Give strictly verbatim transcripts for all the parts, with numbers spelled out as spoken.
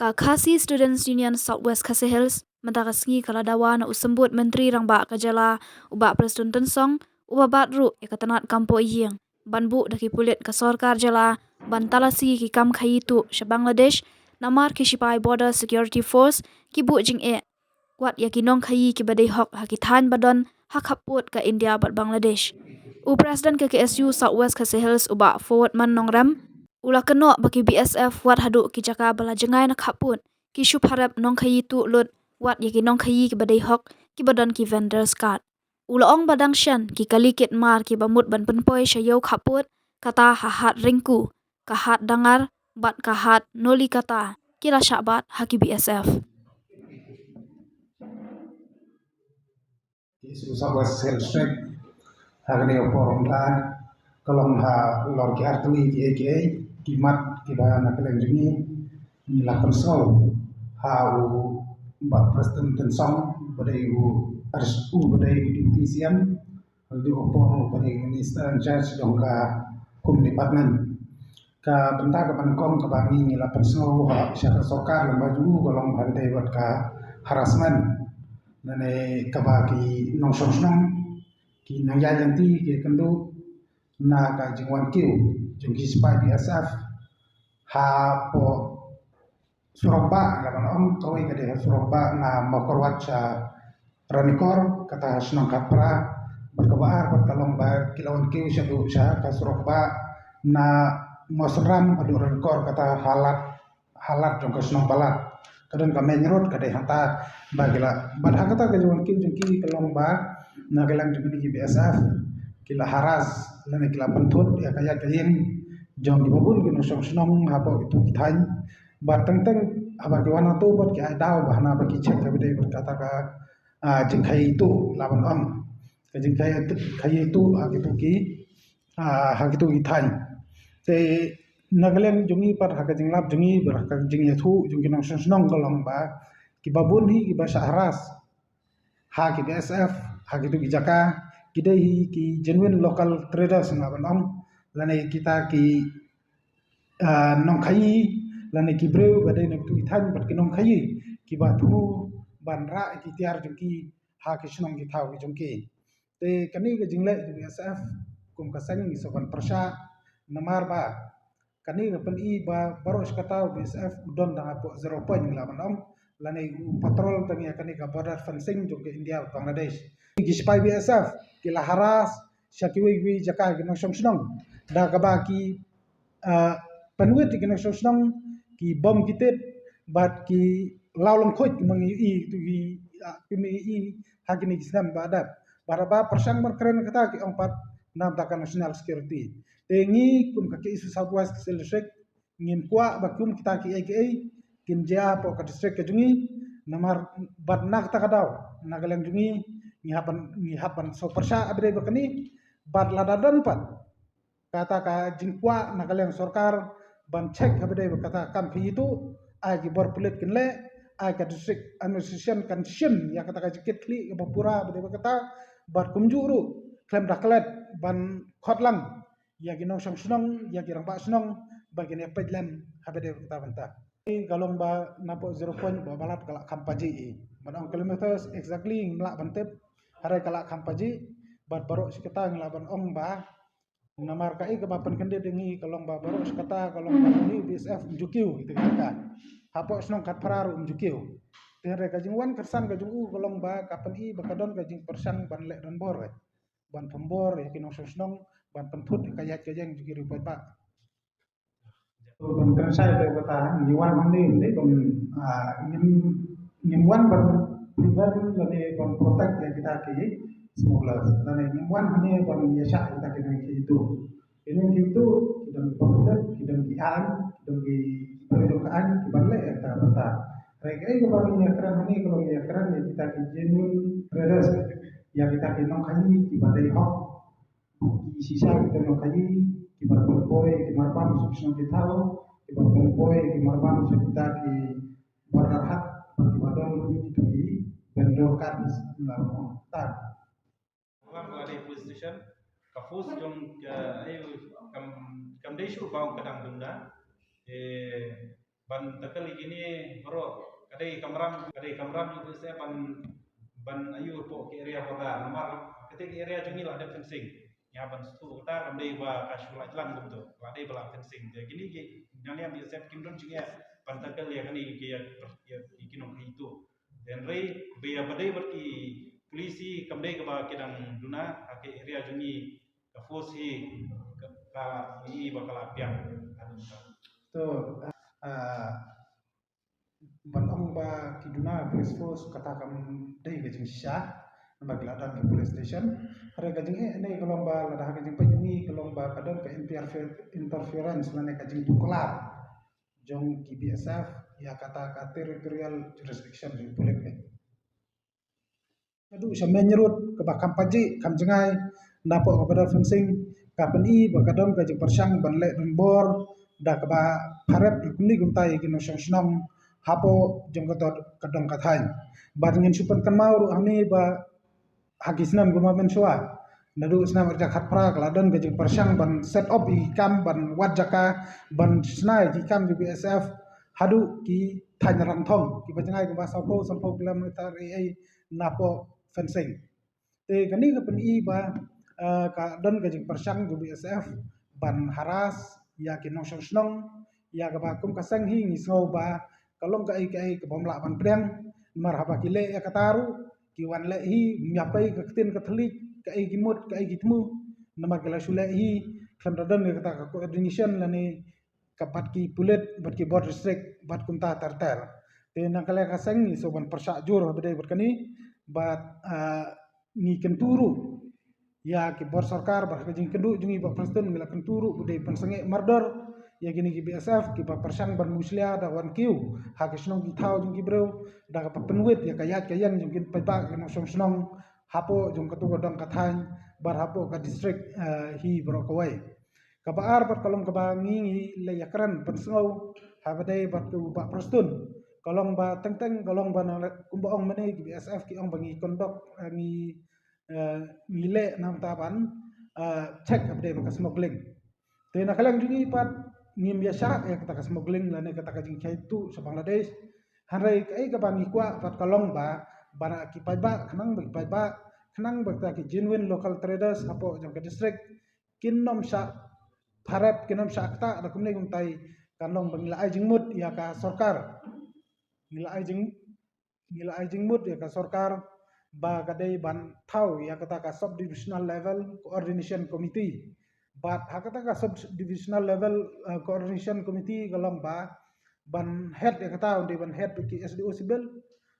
Ka Khasi Students Union South West Khasi Hills mynta ka sngi ka la dawa na u symbud Myntri Rangbah ka jylla, u Bah Prestone Tynsong, uba bat ruh ïa ka tnat kam poh ïing ban buh da ki pulit ka sorkar jylla ban talasi ki kam khaïi tuh sha Bangladesh, namar ki shipai Border Security Force ki buh jingeh wat ïa ki nongkhaïi kiba dei hok ha ki thaiñ ba don ha khappud ka India bad Bangladesh. U President ka K S U South West Khasi Hills, u Bah Forwardman Nongrem, u la kynnoh ba ki B S F wat haduh ki jaka ba la jngai na khappud ki shu pharep nongkhaïi tuh lut wat ïa ki nongkhaïi kiba dei hok kiba don ki vendors card. U la ong ba dang shen ki kali kit mar kiba mut ban pynpoi sha ïew khappud, kata ha Hat Ryngku, ka Hat Dangar bad ka Hat Nolikata, ki la shah bat ha ki B S F. Ki South West Hills District, ha kane ka por mynta ka long halor ki artylli kiei kiei ki mat kiba na kylleng jong ngi ngi la pynsngew ha u Bah Prestone Tynsong, ba dei u, u ba dei u Deputy C M, ha kane ka por u ba dei Minister in charge jong ka Home Department. Ka bynta kaba nyngkong kaba ngi ngi la pynsngew ha sha ka sorkar lem bad jong u ka long ha kata bad ka harassment, lane kaba ki nongshong shnong ki nongïaid lynti ki kynduh na ka jingwan kiew jong ki sipai B S F hapoh surok bah, la ban ong kawei ka dei ha surok bah na Mawkyrwat sha Ranikor, kata ha shnong Khatphra, bad kaba ar bad ka long ba ki la wan kiew shaduh sha ka surok bah na Mawsynram haduh Ranikor, kata ha lad, ha lad jong ka shnong Balat. Ka don ka main road ka dei hangta ba ki la, bad ha kata ka jingwan kiew jong ki ka long ba na ka liang jong kine ki B S F ki la harass lane ki la pynthut ïa ka ïaid ka ïeng jong kiba bun ki nongshong shnong hapoh kitu ki thaiñ. Bad teng teng haba ki wan hangto bad ki ai daw ba hana ba ki check kaba dei bad kata ka, ah, jingkhaïi tuh, la ban ong ka jingkhaïi tuh, khaïi tuh ha kitu ki, ah, ha kitu ki thaiñ. Te na ka liang jong ngi pat ha ka jinglap jong ngi bad ha ka jingïathuh jong ki nongshong shnong ka long ba kiba bun hi kiba shah harass ha ki B S F ha kitu ki jaka ki dei hi ki genuine local traders, nga ban ong, lane kita ki, ah, nongkhaïi lane ki briew ba dei na kitu ki thaiñ bad ki nongkhaïi kiba thmu ban rah ki tiar jong ki ha ki shnong ki thaw ki jong ki. Te kane ka jingleh jong B S F kum ka seng ngi sa ban pyrshah, namar ba kane ka pyni ba baroh shi katta u B S F u don tang hapoh zero point, ngi lah ban ong, lane u patrol tang ïa kane ka border fencing jong ka India bad Bangladesh. Ki sipai B S F ki la harass sha kiwei kiwei jaka ki nongshong shnong da kaba ki, ah, pynwit ïa ki nongshong shnong, ki bom ki tit bad ki law lyngkhuid, ki ma ngi ïohi tu ki, ah, ki ma ngi ïohi ha kine ki snem ba dep. Bad haba pyrshang ban kren kata ki ong pat namar ka national security. Te ngi kum ka K S U South West Khasi Hills District ngim kwah ba kum kita kiei kiei kin jia hapoh ka district ka jong ngi, namar bad na kata ka daw na ka liang jong ngi ngi hap ban, ngi hap ban sngewpyrshah ha ba dei ba kane. Bad lada don pat kata ka jingkwah na ka liang sorkar ban check ha ba dei ba kata ka kam khaïi tuh, ai ki bor pulit kin leh, ai ka district administration kan shim ïa kata ka jingkitkhlieh kaba pura ba dei ba kata. Bad kumjuh ruh khlem da klet ban khot lang ïa ki nongshong shnong, ïa ki rangbah shnong ba kin ïa peit lem ha ba dei ba kata bynta. Ka long ba napoh zero point ba Balat ka la kham paji i, ban ong kilometers exactly ngim lah ban tip, hynrei ka la kham paji. Bad baroh shi katta ngi lah ban ong ba namar kaei kaba pynkyndit ïa ngi ka long ba baroh shi katta ka long ba ngi B S F ym ju kiew kita ki jaka. Hapoh shnong Khatphra ruh ym ju kiew. Te hynrei ka jingwan kyrsan ka jong u ka long ba ka pyni ba ka don ka jingpyrshang ban leh donbor, ban pynbor ïa ki nongshong shnong, ban pynthut ïa ka ïaid ka ïeng jong ki riew paidbah. Ban kren shai te kata, ngi wan hangne ne ban, ah, ngim, ngim wan ban prevent lane ban protect ïa kita ki smugglers, lane ngim wan hangne ban ïa shah kita ki nongkhaïi tuh. Ki nongkhaïi tuh ki don ki bor pulit, ki don ki aiñ, ki don ki briew jong ka aiñ kiban leh ïa kata bynta. Hynrei kaei kaba ngi ïa kren hangne ka long ïa kren ïa kita ki genuine traders, ïa kita ki nongkhaïi kiba dei hok. Ki shisha kita nongkhaïi kiba pynpoi ki marbam sha ki shnong ki thaw, kiba pynpoi ki marbam sha kita ki border hack, kiba don ruh kita ki vendor card, la ong ta. Wan ka dei police station, ka force jong ka, eh, kam, kam dei shuh ba ong ka dang duna. Eh, ban tackle ïa kine baroh. Ka dei kamram, ka dei kamram ïa u B S F ban, ban ïoh pok ki area border. Namar kata ki area jong ngi la dep fencing. Ïa ban shu kata kam dei ba ka shu la jlang kumto. La dei ba la fencing. Te kine ki nang ïa B S F kim don jingeh ban tackle ïa kane ki, ïa ki nongkhaïi tuh. Hynrei ba ïa ba dei bad ki police hi kam dei kaba ki dang duna ha ki area jong ngi, ka force hi ka, ka i ba ka la piang. To, ah, ban ong ba ki duna police force kata kam dei ka jingshisha, namar ki la don ki police station. Hynrei ka jingeh ne ka long ba lada ha ka jingpeit jong ngi ka long ba ka don ka interfer-, interference lane ka jingtuklar jong ki B S F ïa kata ka territorial jurisdiction jong ki pulit. Haduh sha main road kaba kham pajih kham jngai, napoh kaba don fencing, ka pyni ba ka don ka jingpyrshang ban leh donbor da kaba pharep da kumne kumtai ïa ki nongshong shnong hapoh jong ka dong ka thaiñ. Bad ngin shu pynkynmaw ruh hangne ba ha ki snem kumba mynshuwa, naduh snem arhajar khatphra ka la don ka jingpyrshang ban set up ïa ki kam ban wad jaka, ban shna ïa ki kam jong B S F haduh ki thaiñ Rangthong kiba jngai kumba sawphew, sawphew kilometer ei ei napoh fencing. Te kane ka pyni ba, eh, ka don ka jingpyrshang jong B S F ban harass ïa ki nongshong shnong, ïa kaba kum ka seng hi ngi sngew ba ka long kaei kaei kabym lah ban pdiang, namar haba ki leh ïa kata ruh ki wan leh hi ym ïa pei ka ktien ka thylliej kaei ki mut kaei ki thmu, namar ki la shu leh hi khlem da don ïa kata ka coordination lane ka bad ki pulit, bad ki bor district, bad kumta ter ter. Te na ka liang ka seng ngi sngewbha ban pyrshah jur ha ba dei bad kane, bad, ah, ngi kyntu ruh ïa ki bor sorkar, bad ha ka jingkynduh jong ngi Bah Prestone ngi la kyntu ruh ba dei pynsangeh mardor ïa kine ki B S F kiba pyrshang ban mushlia da wan kiew ha ki shnong ki thaw jong ki briew, da kaba pynwit ïa ka ïaid ka ïeng jong ki paidbah ki nongshong shnong hapoh jong katu ka dong ka thaiñ, bad hapoh ka district, eh, hi baroh kawei. Kaba ar bad ka long kaba ngi, ngi la ïakren pynsngew ha ba dei bad u Bah Prestone, ka long ba teng teng ka long ba na, kumba ong mynne ki B S F ki ong ba ngi conduct, eh, ngi, eh, ngi leh namar ban, eh, check ha ba dei bad ka smuggling. Te na ka liang jong ngi pat ngim ïa shah ïa kata ka smuggling lane kata ka jingkhaïi tuh sha Bangladesh. Hynrei kaei kaba ngi kwah pat ka long ba, ba na ki paidbah, khnang ba ki paidbah, khnang ba kita ki genuine local traders hapoh jong ka district kin nym shah pharep, kin nym shah ktah da kumne kumtai, kan long ba ngi la ai jingmut ïa ka sorkar. Ngi la ai jing, ngi la ai jingmut ïa ka sorkar ba ka dei ban thaw ïa kata ka sub divisional level coordination committee. Bad ha kata ka sub divisional level, eh, coordination committee ka long ba ban head ïa kata, dei ban head ki S D O civil.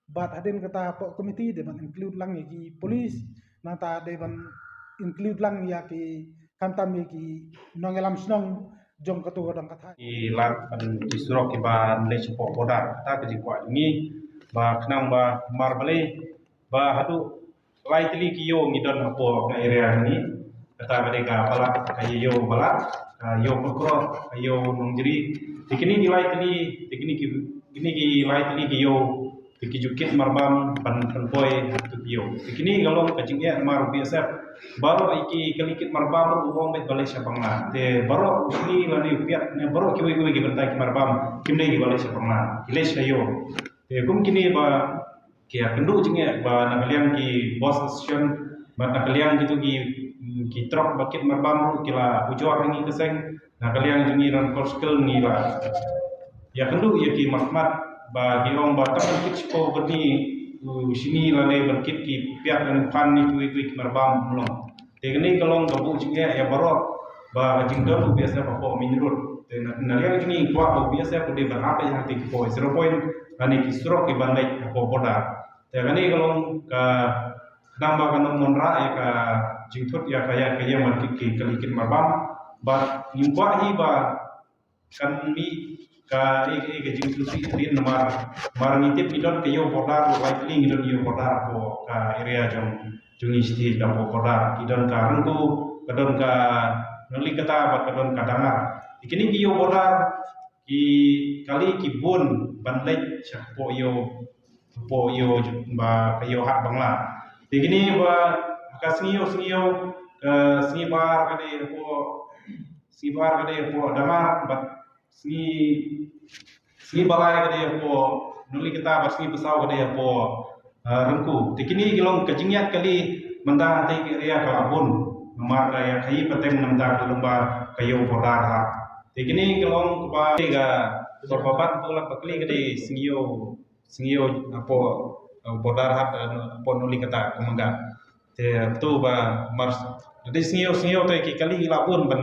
Bad hadien kata hapoh committee dei ban include lang ïa ki police, nangta dei ban include lang ïa ki, khamtam ïa ki nongïalam shnong jong katu ka dong ka thaiñ. Ki lad ban ki surok kiba leit shapoh border, kata ka jingkwah jong ngi ba khnang ba mar balei ba haduh lai tylli ki ïew ngi don hapoh ka area ngi. Kata ka dei ka Balat, ka ïew Balat, ka ïew Pakro, ka ïew Nongjri. Te kine ki lai tylli, te kine ki, kine ki lai tylli ki ïew, te ki ju kit marbam ban pynpoi ha kito ki ïew. Te kine ka long ka jingeh namar B S F. Baroh ïa ki kali kit marbam ruh u ong beit ba leit sha Bangla. Te baroh u sngi lane u piat ne baroh kiwei kiwei ki bynta ki marbam kim dei kiba leit sha Bangla. Ki leit sha ïew. Te kum kine ba ki ïakynduh jingeh ba na ka liang ki bus association, ba na ka liang kito ki, ki trok ba kit marbam ruh ki la ujor ha ngi ka seng, na ka liang jong ngi Ramkorn Circle ngi la ïakynduh ïa ki markhmat ba ki ong ba tang ban kit shiphew byrni u shini lane ban kit ki piat lane phan ne kiwei kiwei ki marbam, ym long. Te kane ka long ka buh jingeh ïa baroh ba ka jingdon u B S F hapoh main road. Te na, na liang jong ngi kwah u B S F u dei ban ap ïa hangtei ki point, zero point, lane ki surok kiban leit hapoh border. Te kane ka long ka khnang ba kan ym wanrah ïa ka jingthut ïa ka ïaid ka ïeng bad ki, ki kali kit marbam. Bad ngim kwah hi ba kan mih kaei kaei ka jingsngewsih hadien namar, namar ngi tip ngi don ka ïew border, lai tylli ngi don ïew border hapoh ka area jong, jong ngi shatei hapoh border. Ki don ka Rengku, ka don ka Nongli kata bad ka don ka Dangar. Te kine ki ïew border ki kali ki bun ban leit sha hapoh ïew, hapoh ïew ba ka ïew Hat Bangla. Te kine ba ka sngi ïew, sngi ïew, ka sngi ba ar ka dei hapoh, sngi ba ar ka dei hapoh Dangar bad sngi, Sngi Balai ka dei hapoh Nuli kata, bad Sngi Basaw ka dei hapoh, eh, Rengku. Te kine ki long ka jingïaid kali mynta hangtei ka area ka la bun. Namar ka ïa khaïi pateng namar ka long ba ka ïew border hapoh. Te kine ki long kaba ka, kaba bat ba la bakli ka dei Sngi Ïew, Sngi Ïew hapoh, eh, border hapoh, eh, hapoh Nuli kata kumanga. Te tu ba mar, dei Sngi Ïew, Sngi Ïew te ki kali ki la bun ban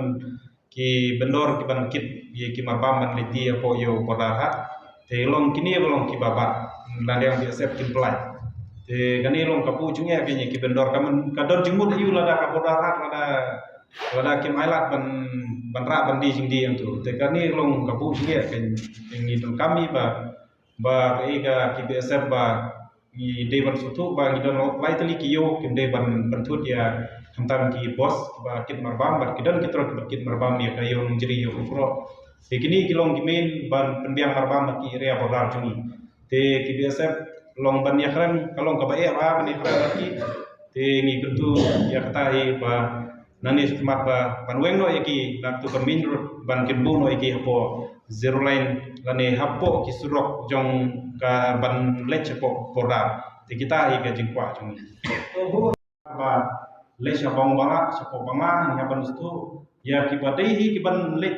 ki bendor ki ban kit ïa ki marbam ban leit die hapoh ïew border hapoh. Te long kine ba long kiba bat, la dang BSF kin pynlait. Te kane long ka buh jingeh ïa ki bendor, ka man ka don jingmut ïa u lada ka border hapoh, lada, lada kim ailad ban, ban rah ban die jingdie ïa tu. Te kane long ka buh jingeh ïa ngi, ïa ngi donkam ïa ba ba ka, eh, ka ki BSF ba ngi dei ban sngewthuh ba ngi don lai tylli ki ïew, kim dei ban pynthut ïa khamtam ki bos ba kit marbam, bad ki don ki truck ba kit marbam ïa ka ïew Nongjri, ïew Khynfroh. Te kine ki long ki main ban pynbiang marbam bad ki area border jong ngi. Te ki BSF long ban ïakren, ka long kaba eh ba ban ïakren bad ki. Te ngi kyntu ïa kata hi ba nangne sha khmat ba ban weng noh ïa ki na tu ka main road, ban kin buh noh ïa ki hapoh zero line lane hapoh ki surok jong ka ban leit hapoh border. Te kita hi ka jingkwah jong ngi. Ba leit sha Bangla, sha hapoh Bangla, ngi hap ban sngewthuh ïa kiba dei hi ki ban leit,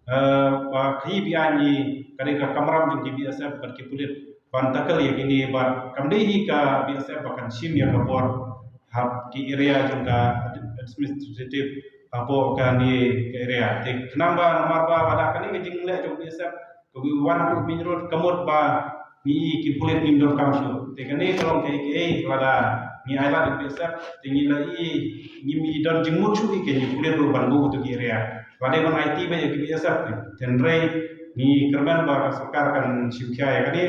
eh, ba khaïi biang ïa ka dei ka kamram jong ki BSF bad ki pulit ban tackle ïa kine, bad kam dei hi ka BSF ba kan shim ïa ka bor hap ki area jong ka administrative hapoh kane ka area. Te khnang ba namar ba lada kane ka jingleh jong BSF ka wan hapoh main road, ka mut ba ngi ki pulit ngim donkam shuh. Te kane ka long kaei kaei lada ngi ailad ïa BSF, te ngi la i, ngim i don jingmut shuh ïa ki pulit ruh ban buh tu ki area. Lada ban aiti ba ïa ki BSF te, hynrei ngi kyrmen ba ka sorkar kan shim khia ïa kane,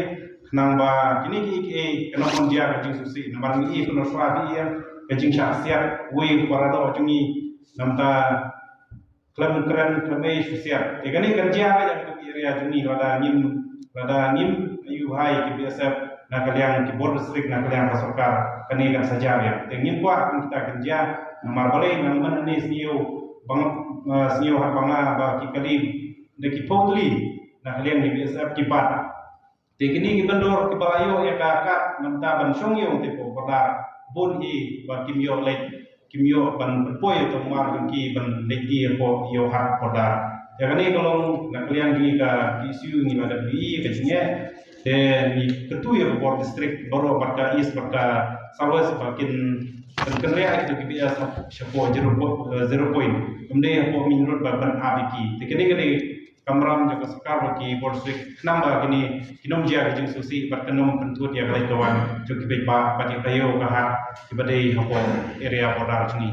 khnang ba kine kiei kiei kan ym jia ka jingsngewsih, namar ngi i pynroi ïa ka jingshah siat wei para doh jong ngi, namta khlem kren khlem ei shu siat. Te kane kan jia ka jong ki area jong ngi lada ngim, lada ngim ïohi ki BSF na ka liang ki bor district, na ka liang ka sorkar, kane kan sa jia biang. Te ngim kwah kum kita kan jia, namar balei nang man ane Sngi Ïew Bang, eh, Sngi Ïew Hat Bangla ba ki kali da ki phew tylli na ka liang ki BSF ki bat. Te kine ki bendor kiba la ïoh ïa ka kad mynta ban shong ïew te hapoh border bun hi ba kim ïoh leit, kim ïoh ban pynpoi ïa u mar jong ki ban leit die hapoh ïew hat border. Te kane ka long na ka liang jong ngi ka KSU ngi la dep ïohi ka jingeh. Te ngi kyntu ïa ka bor district baroh bad ka East bad ka South West ba kin, kin kynriah ïa ki BSF shapoh zero po-, eh, zero point. Kumne hapoh main road ba ban ap ïa ki. Te kane ka dei kamram jong ka sorkar bad ki bor district khnang ba kine kin ym jia ka jingsngewsih bad kin ym pynthut ïa ka leit ka wan jong ki paidbah bad ïa ka ïew ka hat kiba dei hapoh area border jong ngi.